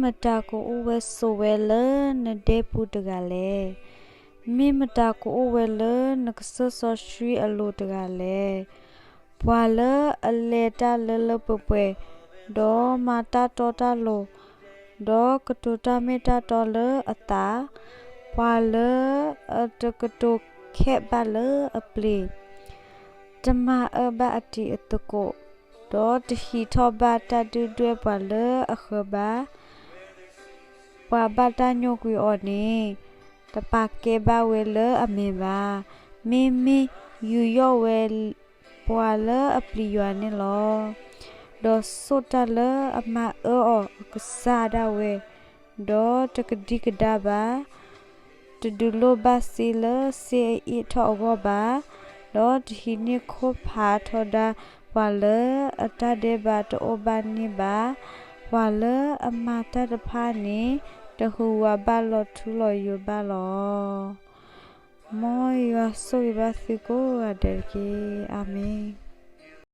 မတၤကအိၣ်ဝဲဆိးဝဲလၢနဒဲပူၤတဂၤလဲၣ်. မ့ၢ်မတၤကအိၣ်ဝဲလၢနကစၢၢ်စီဆှံအလိၤတဂၤလဲၣ်. ပှၤလၢအလဲၤတၢ်လၢလၢပှဲၤပှဲၤ, ဒီးမၤတၢ်တီတၢ်လိၤ, ဒီးကတိၤတၢ်မ့ၢ်တၢ်တီလၢအသး, ပှၤလၢအတကတိၤခဲဘၣ်လၢအပျ့ၤ, တမၤအၢဘၣ်အတံၤအသကိး, ဒီးတဟံးထီၣ်ဘၣ်တၢ်ဒုၣ်ဒွဲၣ်ပှၤလၢအဃၢၤဘၣ်, ပှၤဘၣ်တၢ်ညိကွံာ်အီၤန့ၣ်, တပာ်ကဲဘၣ်ဝဲလၢအမဲာ်ဘၣ်. မ့မ့ၢ်ယူးယီၣ်ဝဲပှၤလၢအပျံၤယွၤန့ၣ်လီၤ. ဒီးဆိၣ်တၢ်လၢအမၤအၢအီၤအကစၢ်ဒၣ်ဝဲ, ဒီးတကဒံကဒါဘၣ်, တဒုးလိၣ်ဘၣ်စ့လၢစ့အအ့ၣ်ထီၣ်အဂီၢ်ဘၣ်, ဒီးတဟံးန့ၢ်ခိၣ်ဖးထီဒါပှၤလၢအတၢ်ဒဲးဘးတအိၣ်ဘၣ်န့ၣ်ဘၣ်. ပှၤလၢအမၤတၢ်တဖၣ်န့ၣ်, တဟူးဝးဘၣ်လီၤထူလီၤယိာ်ဘၣ်လီၤ. မ်ယွၤဆိၣ်ဂ့ၤဘၣ်သုကိးဂၤဒဲးတက့ၢ်. အၤမ့ၣ်.